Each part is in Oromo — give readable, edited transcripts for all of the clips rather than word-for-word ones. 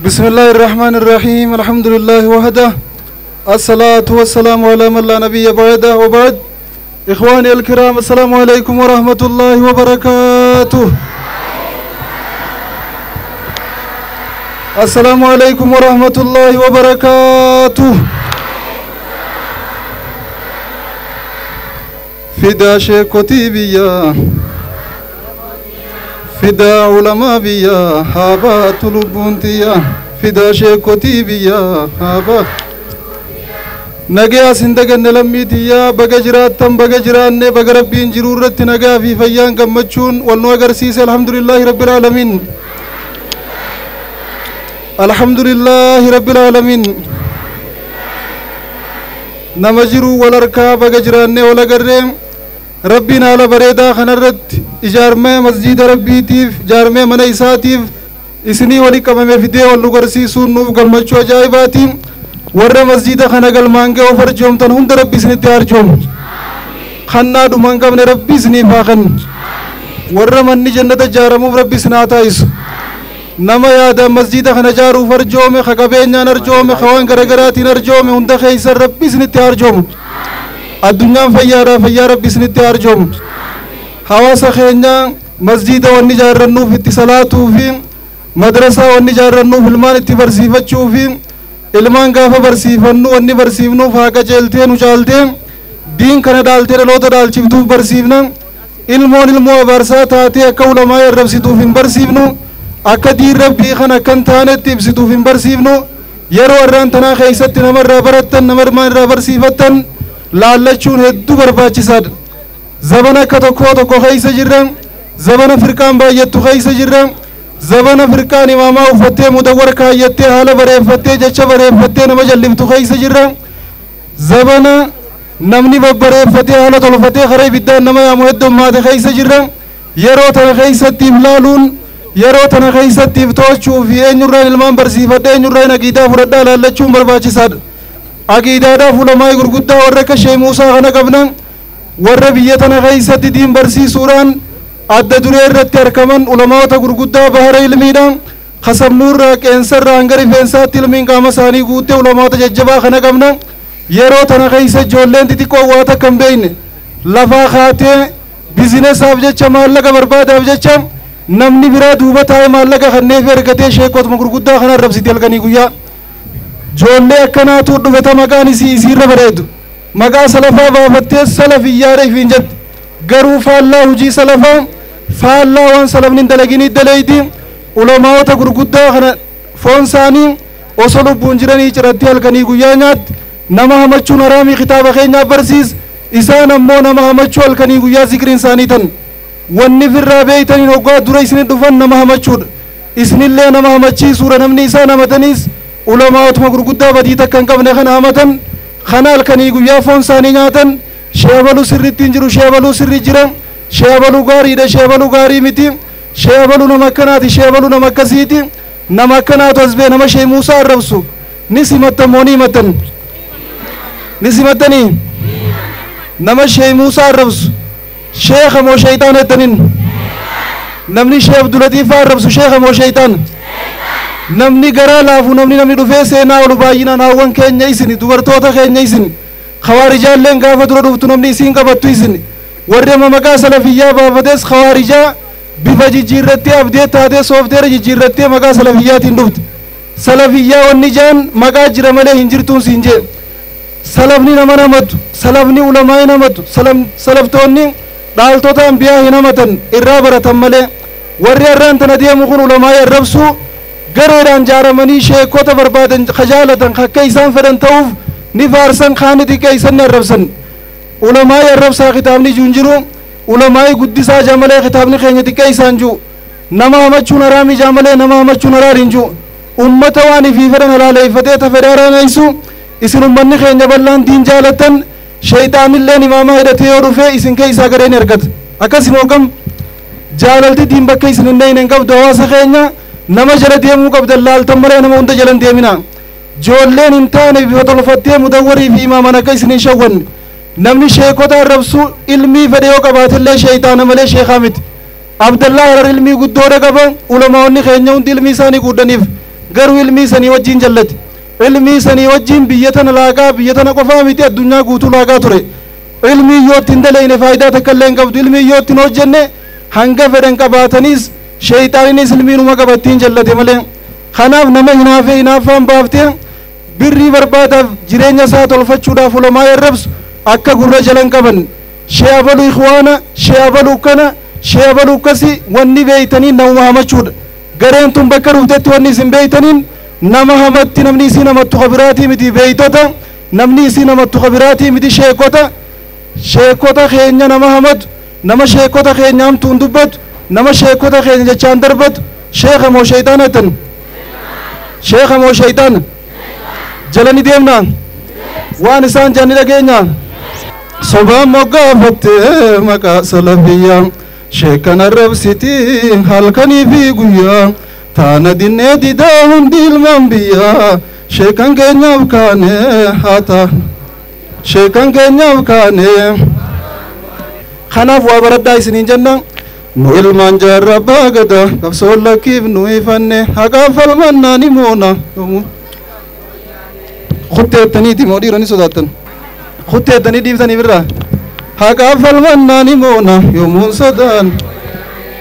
بسم الله الرحمن الرحيم الحمد لله وحده الصلاة والسلام على من لا نبي بعده وبعد إخواني الكرام السلام عليكم ورحمة الله وبركاته السلام عليكم ورحمة الله وبركاته فدا شيخ بيا فدا علماء بيا هابا تلبونتيا فدا شيخ بيا هابا نجا سندقن لميتيا بجراتم بجران بجربين جرورت نجا في فيان كمتشون والنوغر سيس الحمد لله رب العالمين الحمد لله رب العالمين نمجرو والأركا بجران ولا جرم ربنا على بريدا خنرت إجارمة مسجد ربي تيف جارمة منيساتيف إسني ولي كم مفيدة والنوغر سيسون نوف كمتشو أجايباتي ورّا مسجد خنا قال مانجا وفرجهم تنهم ربي سني تيارجهم خنا دومانجا من ربي سني فاخن ورّا مني جنة جارمو ربي سناتايس نما يادا مسجد خنا جارو فرجهم خكبين نرجهم خوان غرغراتي نرجهم هند خيسر ربي سني تيارجهم الدنيا فيارا فيا ربي سني تيارجهم حواس خينا مسجد وني جارنو في اتصالات في مدرسة وني جارنو في المان تبرسيفتشو في ilmaan gaafa barsiifannu wanni barsiifnuuf haa qajeeltee nu caaltee diin kana dhaaltee dhaloota dhaalchiftuuf barsiifna ilmoon ilmoo abaarsaa taatee akka ulamaa arrabsituuf hin barsiifnu akka diin rabbii kan akka hin taanetti ibsituuf hin barsiifnu yeroo har'aan tanaa keessatti namarraa barattan nama irraa barsiifattan laallachuun hedduu barbaachisaadha. Zabana akka tokko tokko keessa jirra zabana firqaan baay'attu keessa jirra. زبنا فرقان إماما وفتة مدور كايته حالة بريفته جتش بريفته نما جلبتو خيس جرا زبنا نمني بريفته حالة طلفته خري بيدا نما يا مهد ما تخيس جرا يرو تنا خيس تيفلالون يرو تنا خيس تيفتوشو في إنيران المان برسيفته إنيران أكيدا فردا لالچون برباچي ساد أكيدا دا فلما يغرغدا ورك شيخ موسى خنا قبنا وربيتنا خيس تدين برسي سوران adda duree irratti argaman ulamaata gurguddaa bahara ilmiidhaan kasammuurraa qeensarraa hanga rifeensaatti ilmiin qaama isaanii guuttee ulamaata jajjabaa kana qabna yeroo tana keessa ijoolleen xixiqqoo waa takka hin beekne lafaa kaatee bizinesaaf jecha maallaqa barbaadaaf jecha namni biraa duuba taa'ee maallaqa kanneef ergatee sheekotuma gurguddaa kana arrabsite halkanii guyyaa ijoollee akkanaatu dhufeta maqaan isii isiirra bareedu maqaa salafaa baafattee salafiyyaadha ifiin jette garuu faallaa hojii salafaa faallaa waan salafni dalaginii daleeyti ulamaawota gurguddaa kana foon isaanii osoo lubbuun jiranii cirattee halkanii guyyaa nyaatti nama hamachuun haraamii kitaaba keenyaaf barsiis isaan ammoo nama hamachuu halkanii guyyaa zikriin isaanii tan wanni firraa beeytaniin hoggaa dura isinin dhufan nama hamachuudha isinillee nama hamachiisuudha namni isaan hamataniis ulamaawotuma gurguddaa badii takka hin qabne kana hamatan kana halkanii guyyaa foon isaanii nyaatan sheebaluu sirriitti hin jiru sheebaluu sirri jira sheebaluu gaariidha sheebaluu gaarii miti sheebaluu nama akkanaati sheebaluu nama akkasiiti nama akkanaatu as bee nama shee Muusaa arrabsu ni simattan moo ni himattan ni simattanii nama shee Muusaa arrabsu sheekha moo sheeyxaan jettaniin namni shee Abdulatiifaa arrabsu sheekha moo sheeyxaan namni garaa laafu namni dhufee seenaa olu baay'inaan hawwan keenya isin dubartoota keenya isin khawaarijaalleen gaafa dura dhuftu namni isiin qabattu isin warri amma maqaa salafiyyaa baafates khawaarijaa bifa jijjiirrattee abdee taatee soofteera jijjiirrattee maqaa salafiyyaatiin dhufte salafiyyaa wanni jaan maqaa jira malee hin jirtuun siin jee salafni nama namatu salafni ulamaa hin hamatu salaftoonni dhaaltota ambiyaa hin hamatan irraa baratan malee warri har'aan tana deemu kun ulamaa arrabsuu gareedhaan jaaramanii sheekota barbaadan kajaalatan akka isaan fedhan ta'uuf ni faarsan kaani xiqqeessan ni arrabsan ulamaa arrabsaa kitaabni jiru hin jiru ulamaa guddisaa jaamalee kitaabni keenya xiqqeessaan jiru nama hamachuun haraami jaamalee nama hamachuun haraari hin jiru ummata waan ifii fedhan halaaleeffatee tafedhe haraameysu isin ummanni keenya bal'aan diin jaalattan sheeyxaanilleen imaamaa hidhatee yoo dhufe isin keessaa garee ni argata akkasuma hoggam jaalalti diin bakka isin hin dhayne hin qabdu hawaasa keenya nama jala deemuu qabdan laaltan malee nama hunda jala hin deemina ijoolleen hin taane bifa tolfattee mudawwarii fi imaaman akka isin hin shawwanne namni sheekota arrabsu ilmii fedhe yoo qabaatillee sheeyxaana malee sheekaa miti Abdallaa Harar ilmii guddoodha qaba ulamaawonni keenya hundi ilmii isaanii guddaniif Garuu ilmii sanii wajjin jallate. Ilmii sanii wajjin biyya tana laagaa, biyya tana qofaa miti addunyaa guutuu laagaa ture. Ilmii yoo ittiin daleyne faayidaa takka illee hin qabdu. Ilmii yoo ittiin hojjenne hanga fedhan qabaataniis sheeyxaaninis ilmiinuma qaba ittiin jallate malee. Kanaaf nama hinaafee hinaaffaan baaftee birrii barbaadaaf jireenya isaa tolfachuudhaaf ulamaa arrabsu akka gurra jalan qaban. Shee abaluu ikhwaana, shee abaluu kana, shee abaluu akkasi wanni beeytanii namuma hamachuudha. Gareen tun bakka dhuftetti wanni isin beeytaniin nama hamatti, namni isin hamattu kabiraatii miti beeytota, namni isin hamattu kabiraatii miti sheekota. Sheekota keenya nama hamatu, nama sheekota keenya hamtuun dubbatu, nama sheekota keenya jechaan darbatu, sheeka moo sheeyxaana jettan? Sheeka moo sheeyxaana? Jala ni deemnaa? Waan isaan jedhan ni dhageenyaa? Sobaan moggaafattee maqaa salafiyyaa, sheekan arrabsitii halkanii fi guyyaa, taana dinnee didaa hundi ilmaan biyyaa, sheekan keenyaaf kaane haa taanu, sheekan keenyaaf kaane. Kanaaf waa baradhaa isiniin jenna. Nu ilmaan jaarraa abbaa gadaa qabsoon lakkiif nu ifanne, haqaan falmannaa ni moona. Kutteettaniiti moo dhiironni sodaattan? Kutteettanii dhiiftanii birraa? Haqaan falmannaa ni moona yoomuun sodaan.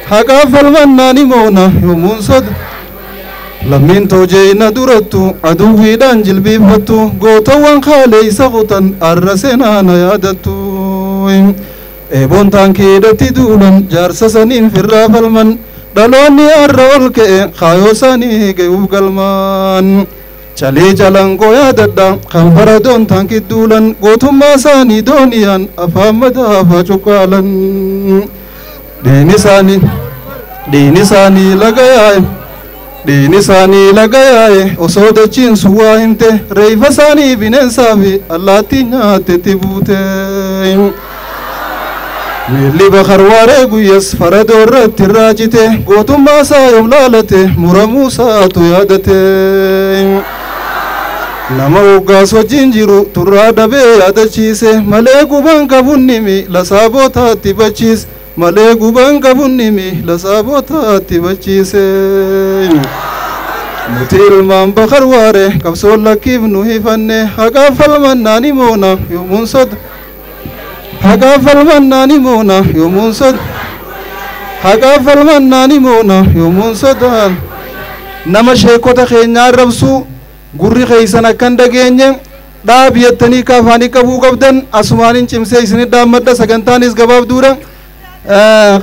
Haqaan falmannaa ni moona yoomuun sodaan. Lammiin toojee durattu aduwwiidhaan jilbiifattu, gootawwan kaalee isa kutan arra seenaa na yaadattu. Eeboon taankiidhatti duulan jaarsa saniin firraa falman, dhaloonni arra ol ka'e kaayoo isaanii ga'uuf galmaan. Calee calanqoo yaadadha kan faradoon taankii duulan, gootummaa isaanii dooniyaan afaan madaafaa cuqqaalan. Diini isaanii diini isaanii laga yaa'e, dhiini isaanii laga yaa'e osoo dachiin sun waa himte, reeyfa isaanii bineensaa fi allaattii nyaattetti buute. Miilli bakar waaree guyyas faradoo irratti raajite, gootummaa isaa yoom laalate muramuu isaatu yaadate. Nama woggaas wajjin jiru turraa dhabee yaadachiise malee guban qabun nimi lasaabotaatti bachiise, malee guban qabun nimi lasaabotaatti bachiise. Nuti ilmaan bakar waare qabsoon lakkiif nu hifanne, haqaan falmannaa ni moona yoomuun soda. Haqaan falmannaa ni moona yoomuun soda. Haqaan falmannaa ni moona yoomuun sodaan. Nama sheekota keenya arrabsuu gurri keeysan akkan dhageenye dhaabi jettanii kaafaanii qabuu qabdan asumaanin cimsee isinit dhaammadha. Sagantaanis gabaabduudha.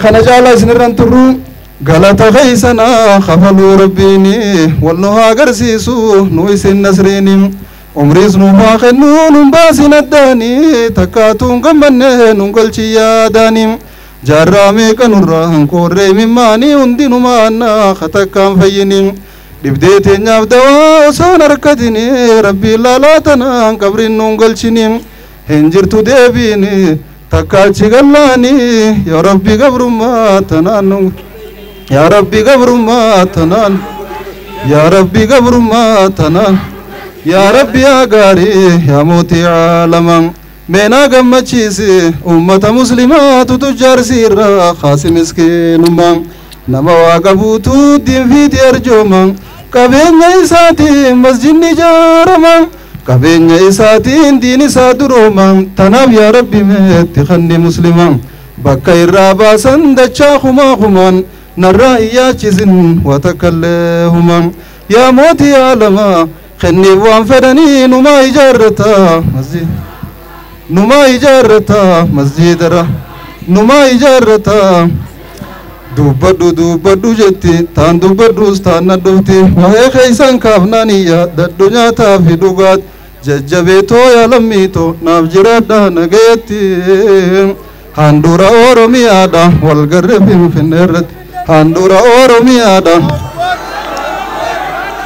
Kana caalaa isinirran turruu galata keeysanaa kafaluu rabbiini wal nu haa agarsiisu nu isin nasriini. Umriis nu haa kennuu nun baasin addaanii takkaatuun gammanne nun galchi yaadaanii. Jaarraa meeqa nurraa hankoorree mimmaanii hundinumaannaa katakkaan fayyini. Dhibdee teenyaaf dawaa osoon harkatini rabbiin laalaa tanaan qabriin nun galchini. Hin jirtu deebiini takkaachi gallaanii yaa rabbi gabrummaa tanaan nun, yaa rabbi gabrummaa tanaan, yaa rabbi gabrummaa tanaan, yaa rabbi yaa gaarii yaa mootii caalamaa meenaa gammachiisi ummata muslimaatu tujjaarsiirraa kaasi miskiinummaa. Nama waa qabuutu diinfiiti arjooma, qabeenya isaatiin masjidni ijaarama, qabeenya isaatiin diin isaa durooma. Tanaaf yaa rabbi meetti kanni muslima bakka irraa baasan dachaa kumaa kumaan narraa iyyaachisin waa takkallee huma. Yaa mootii aalamaa kenniif waan fedhanii numaa ijaarrata masjid, numaa ijaarrata masjidara, numaa ijaarrata. Dubbadhu dubbadhu jetti taan dubbadhus taan na dhufti, waa'ee keeysan kaafnaan iyya dadhu nyaataa fi dhugaat. Jajjabeetoo yaa lammiitoo naaf jiraadha nagayetti. Handhuura Oromiyaadha wal garree Finfinnee irratti. Handhuura Oromiyaadha,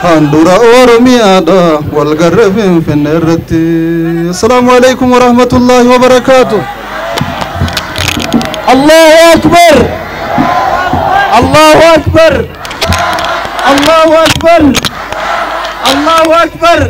handhuura Oromiyaadha wal garree Finfinnee irratti. Assalaamu alaikum warahmatullaahi wabarakaatu. Allahu Akbar! Allahu Akbar! Allahu Akbar! Allahu Akbar!